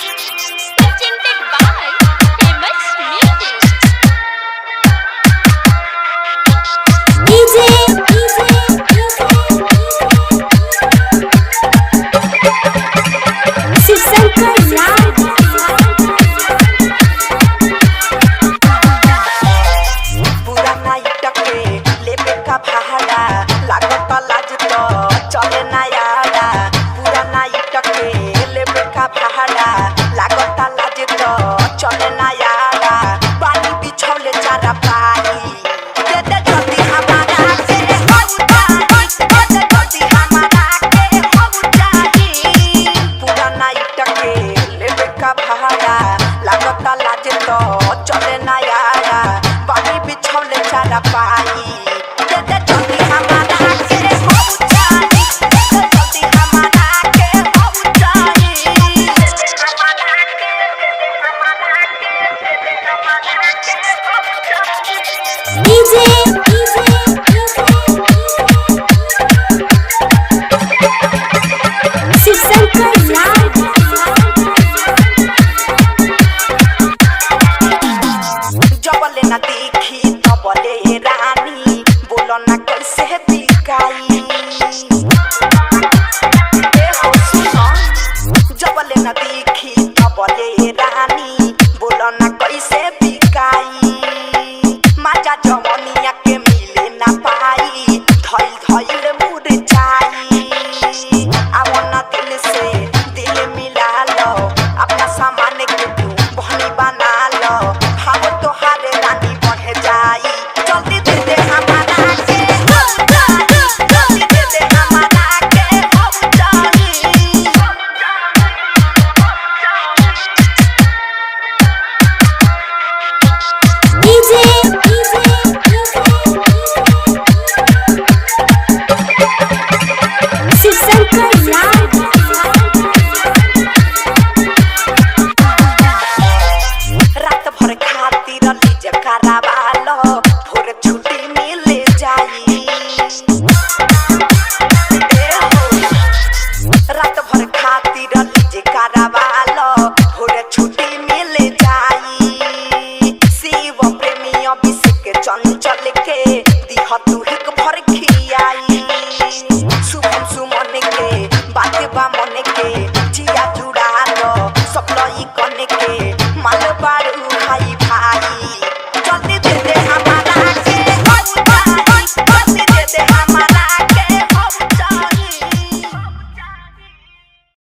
Presented by Famous Music. DJ DJ Shiv Shankar Lal. पूरा night के लेबे का भाड़ा, लागत लाज तो चले नयारा। पूरा नाइट के लेबे का भाड़ा, लागत लाज तो चले नयारा। पानी बिछौले चारा पानी दे दे जल्दी हमारा के हो जाई, दे दे जल्दी हमारा के हो जाई। पूरा नाइट के लेबे का भाड़ा, लागत लाज तो चले नयारा। पानी बिछौले चारा पाई दे दे जल्दी हमारा के हो जाई, दे दे जल्दी हमारा के हो जाई। DJ DJ Shiv Shankar Lal. जबले ना देखी तबले रानी, बोलो ना कैसे दिखाई। ए हो सुनो, जबले ना देखी तबले रानी,